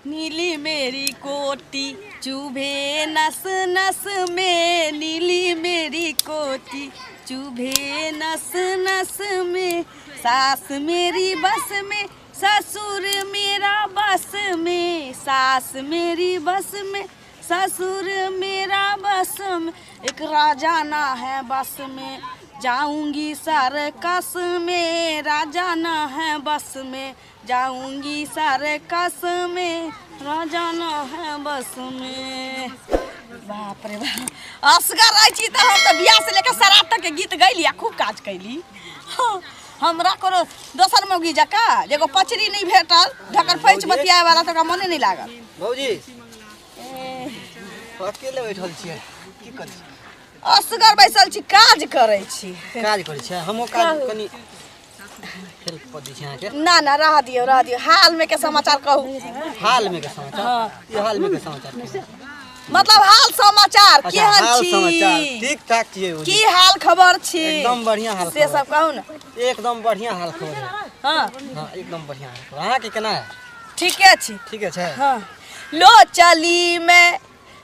नीली मेरी कोटी चुभे नस नस में, नीली मेरी कोटी चुभे नस नस में, सास मेरी बस में ससुर मेरा बस में, सास मेरी बस में ससुर मेरा बस में, एक राजा ना है बस में, जाऊंगी सर्कस में, राजा ना है बस में, जाऊंगी सर्कस में, राजा ना है बस में। बाप रे बाप, असगर रहै छी तऽ हम तऽ बियाह से लेके श्राद्ध तक के गीत गैली आ खूब काज कैली। हाँ, हमरा कोनो दोसर मौगी जकाँ जे एगो पचरी नहि भेटल ढकर पैच बतियाए वाला तऽ ओकरा मने नहि लागल। भौजी अकेले बैठल छियै, की करै छी? असगर बैसल छी, काज करै छी। काज करै छियै? हमहूँ काज कनि हेल्प कऽ दै छी अहाँके। ना ना, रह दियौ रह दियौ। हाल में के समाचार कहू। हाल में के समाचार? ई हाल में के समाचार की? मतलब हाल समाचार। अच्छा, केहन हाल छी? समाचार ठीक ठाक छियै भौजी। की हाल खबर छी? एकदम बढ़िया हाल से खबर। सब कहू ने। एकदम बढ़िया हाल खबर है। हाँ। हाँ, एकदम बढ़िया हाल खबर। अहाँके केना है? ठीके छी। ठीके छै। हाँ। लो चली मैं,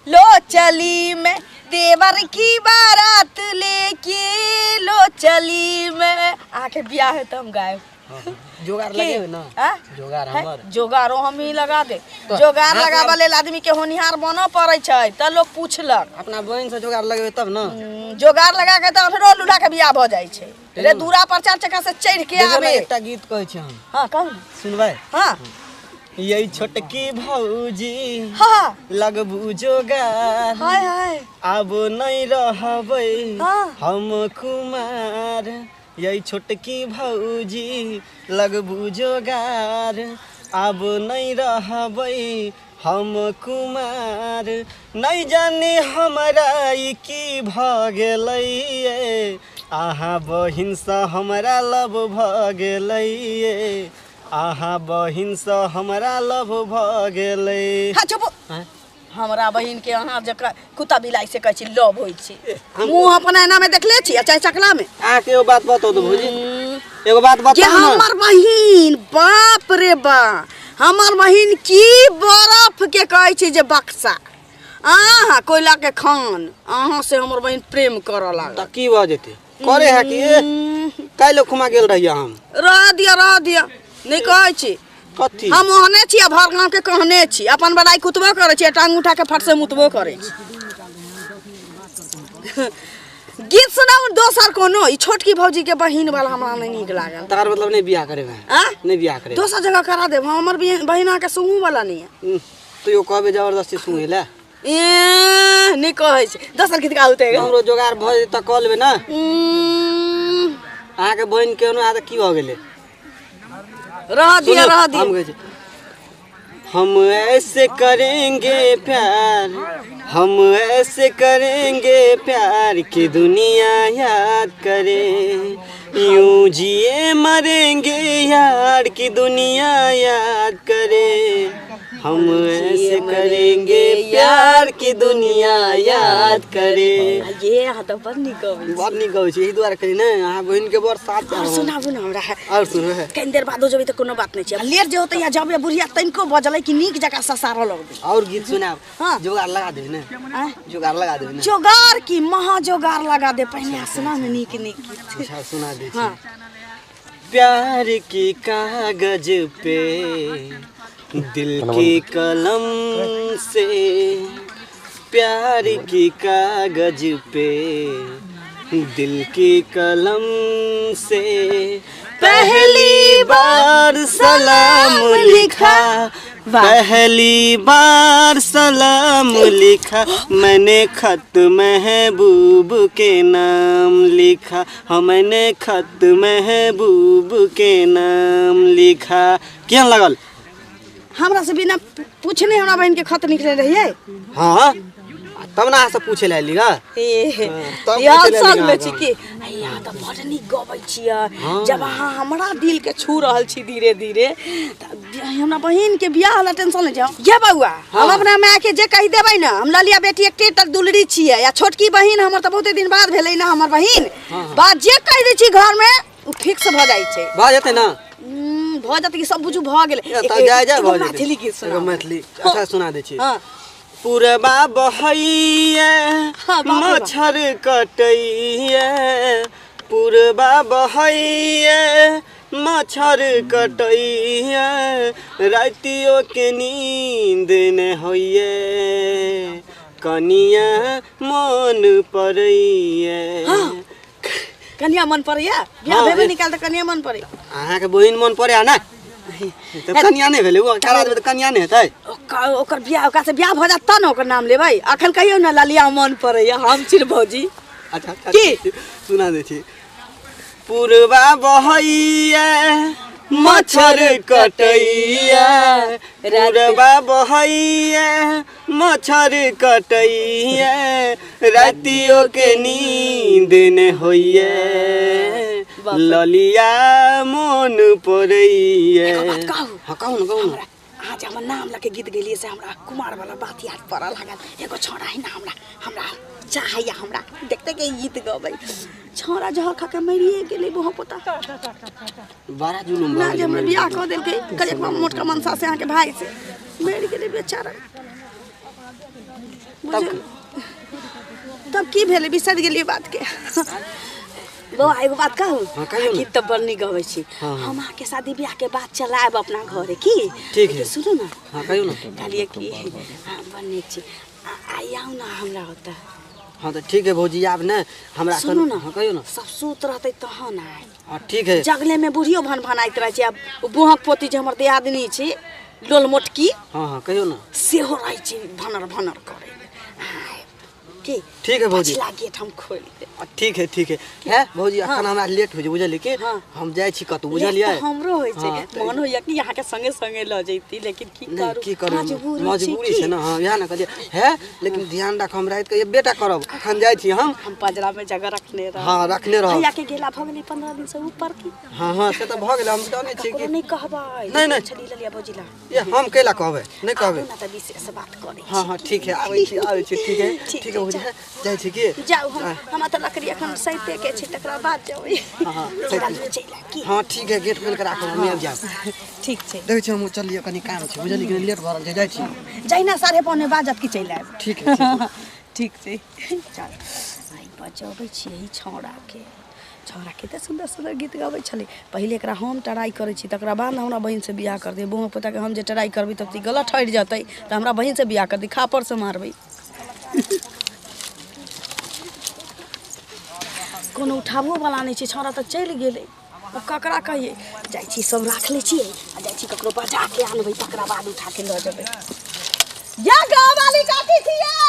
लो चली मैं देवर की बारात लेके, लो चली मैं। अहाँके बियाह है तऽ हम गायब। हाँ, जोगार की? लगेबै ने? आ? जोगार है? हमर जोगारो हम ही लगा दे। तऽ जोगार अहाँके लगाबऽ लेल आदमी के होनिहार बनऽ पड़ै छै तऽ लोक पूछलक। अपना बहिन से जोगार लगेबै तब ने। जोगार लगा के तऽ अठरो लूल्हा के बियाह भऽ जाइ छै रे। दूरा पर चार चक्का से चढ़ के देखियौ ने, आबे। एकटा गीत कहै छी हम। हाँ, कहू ने। सुनबै? हाँ। ये छोटकी भौजी हाँ लगबू जोगार, हाय हाय, आब नहीं रहबै हाँ। हम कुमार। ये छोटकी भौजी लगबू जोगार, आब नहीं रहबै हम कुमार। नहीं जानी हमरा ई की भऽ गेलै, अहाँ बहिनसँ हमरा लव भऽ गेलै, अहाँ बहिनसँ हमरा लव भऽ गेलै। हाँ, चुप। आँय? हमरा बहिन के अहाँ जकरा कुत्ता बिलाई से कहै छी लव होइ छै, मुँह अपना एना में देखले छी आ चाहे चकला में। अहाँके एगो बात बताउ तऽ भौजी, एगो बात जे बताउ ने। हमर बहिन, बाप रे बा, हमर बहिन की बरफ के कहै छै जे बक्सा, अहाँ कोयला के खान, अहाँ से हमर बहिन प्रेम करऽ लागल। तऽ की भऽ जेतै? करे है कि काल्हि खुमा गेल रहियै हम। रह दिअ रह दिअ, नहि कहै छी। कथी? हम ओहने छी आ भर गाँव के कहने छी, अपन बड़ाई कुतबो करै छी आ टांग उठा के फट से मुतबो करै छी। गीत सुनाउ दोसर कोनो, ई छोटकी भौजी के बहिन वाला हमरा नहि नीक लागल। तकर मतलब नहि बियाह करेबै? आ? नहि बियाह करेबै? दोसर जगह करा देब, हमर बहिन अहाँके सुहू वाला नहि है। तैयो कहबै जबरदस्ती सुनै लए? ए, नहि कहै छै, दोसर गीत गाउ तऽ। हमरो जोगार भऽ जेतै तऽ कऽ लेबै ने। अहाँके बहिन केहनो है तऽ की भऽ गेलै? रह दिया सुनियौ, रह दिया। हम कहै छी, हम ऐसे करेंगे प्यार, हम ऐसे करेंगे प्यार कि दुनिया याद करे, यूं जिए मरेंगे यार कि दुनिया याद करे, हम ऐसे करेंगे प्यार कि दुनिया याद करे। ये अहाँ तऽ बड़ नीक गबै छी। बड़ नीक गबै छी, एहि दुआरे कही ने अहाँ बहिन के बड़ साथ। आओर सुनाबू ने हमरा। आओर सुनबै? कनि देर बादो जेबै तऽ कोनो बात नहि छै, लेट जे होतै या जब बुढ़िया तनिको बजलै कि नीक जकाँ ससारऽ लगबै। आओर गीत सुनाब? हाँ। जोगाड़ लगा देबै ने? आँय? जोगाड़ लगा देबै ने? जोगाड़ की महा जोगाड़ लगा दे, पहिने सुना ने नीक नीक गीत। अच्छा, सुना दै छी। हाँ। प्यार की कागज पे दिल की कलम से, प्यार की कागज पे दिल की कलम से पहली बार सलाम लिखा, पहली बार सलाम लिखा मैंने, खत महबूब के नाम लिखा, हाँ मैंने खत महबूब के नाम लिखा। केहन लागल? हमरा से बिना पूछने हमरा बहिन के खत निकले रहियै। हाँ, तब ने अहाँ से पूछे लए एली गा। ए, तब यार पूछे लए संग एली में छी अहाँ। की यहाँ तऽ बड़ नीक गबै छियै। जब अहाँ हमरा दिल के छू रहल छी धीरे धीरे तऽ हमरा बहिन के बियाह वाला टेंशन नहि छै। ये बौआ, हम अपना माय के जे कहि देबै ने, हम ललिया बेटी एकटे तक दुलरी छियै आ छोटकी बहिन हमर तऽ बहुते दिन बाद भेलै ने हमर बहिन, बात जे कहि दै छी घर में ओ फिक्स भऽ जाइ छै। भऽ जेतै ने? भऽ जेतै कि सब बुझू भऽ गेलै। ए, तऽ जाय जाय एगो भऽ जेतै। मैथिली गीत एगो सुनाउ। मैथिली अच्छा सुना दै छी। हँ। पुरबा बहैया हाँ, बाप रे बाप। मच्छर कटैया, पुरबा बहैया मच्छर कटैया, रातियो के नींद ने होइए, कनिया मन पड़ैया। हाँ। कनिया मन पड़ैया? बियाह हाँ, भेबे निकाल तऽ कनिया मन पड़ै। अहाँके बहिन मन पड़ैया ने तऽ कनिया नहि भेलै, ओ 18 देबै तऽ कनिया नहि हेतै। ओकर बियाह, ओकरा से बियाह भऽ जायत तब ने ओकर नाम लेबै। अखन कहियौ ने ललिया मन पड़ैया, हम छी भौजी। अच्छा अच्छा। की? ठीक, सुना दै छी। पुरबा बहैया मच्छर कटैया, पुरबा बहैया मच्छर कटैया, रातियो के नींद ने होइए, बाप रे। ललिया मन पड़ैया। एगो बात कहू? हाँ, कहू ने, कहू ने। हमरा अहाँ जे हमर नाम लऽ के गीत गेलियै से हमरा कुमार वाला बात याद पड़ऽ लागल। एगो छौड़ा है ना, हमरा हमरा चाहैया, हमरा देखते के गीत गबै छौड़ा जहर खा के मरिए गेलै बोहो पोता। बड़ा जुलुम ना भऽ जे गेलै। हमरा बियाह कऽ देलकै करियकवा मोटका मनसा से, अहाँके भाय से, मरि गेलै बेचारा। बुझल तब की भेलै, बिसरि गेलियै बातके। बौआ, एगो बात कहू? हाँ, कहियौ ने। गीत तऽ बड़ नीक गबै छी। हाँ, हाँ। हम अहाँके शादी बियाह के बाद चलायब अपना घरे की? ठीक है। सुनू ने। हाँ, कहियौ ने। कहलियै कि हाँ, बड़ नीक छी। आइ आउ ने हमरा ओतऽ। हाँ तऽ ठीक है भौजी, आब ने हमरा सुनू ने। हाँ, कहियौ ने। सब सुत रहतै तहन आयब। हाँ, ठीक है। जगले में बुढ़ियो भन भनाइत रहै छै। आब ओ बुहक पोती जे हमर दियादनी छी लोल मोटकी। हाँ हाँ, कहियौ ने। सेहो रहै छै भनर भनर करै। आयब की? ठीक है भौजी। पछिला गेट हम खोलि देब। ठीक है, ठीक है। है भौजी, अखन हमरा लेट होइ छै, बुझलियै कि? हाँ। हम जाइ छी कतहु, लेट बुझलियै? तऽ हमरो होइ छै। हाँ, तऽ मन होइया कि अहाँके संगे संगे लऽ जैती, लेकिन की नहि करू, की करू, मजबूरी छै। मजबूरी की छै ने। हाँ, इएह ने कहलियै है, लेकिन ध्यान राख, हम राति के बेटा करब। अखन जाइ छी हम। हम पजरा में जगह रखने रहब। हाँ, रखने रहब। भैया के गेला भऽ गेलै 15 दिन से ऊपर की? हाँ हाँ, से तऽ भऽ गेलै, हम जानै छी ककरो कि नहि कहबै। नहि, नहि। छली ललिया भौजी ला। ए, हम कैला कहबै? नहि कहबै। आबू ने तऽ विशेष बात करै हाँ छी। हाँ, ठीक है, आबै छी, आबै छी। ठीक है। ठीक ठीक है है, भौजी, जाउ। जाइ छी की? जाउ, हम हमरा तऽ लकड़ी एखन सैते के छै, तकरा बाद जेबै। हाँ हाँ। चलि आयब की? हाँ, ठीक है, गेट खोलि के राखब, हम आबि जायब। ठीक छै। देखै छी, हम चलियै, कनि काम छै, बुझलियै कि? लेट भऽ रहल छै, जाइ छी। जहिना 4:45 बाजत कि चलि आयब। ठीक है, ठीक है। ठीक छै, चल। आइ बजबै छियै ई छौड़ाके। छौड़ा कते सुन्दर सुन्दर गीत गबै छलै। पहिले एकरा हम ट्राइ करै छी, तकरा बाद ने हमरा बहिनसँ बियाह कर दे। बौआ पोताके हम जे ट्राइ करबै तब तऽ ई गलत ठहरि जेतै, तऽ हमरा बहिनसँ बियाह कर दी, खापरसँ मारबै। कोनो उठाबो वाला नहि छै। छौड़ा तऽ चलि गेलै, आब ककरा कहियै? जाइ छी, सब राख लै छियै आ जाइ छी, ककरो बजा के आनबै, तकरा बाद उठा के लऽ जेबै। या गाँव वाली काकी छियै।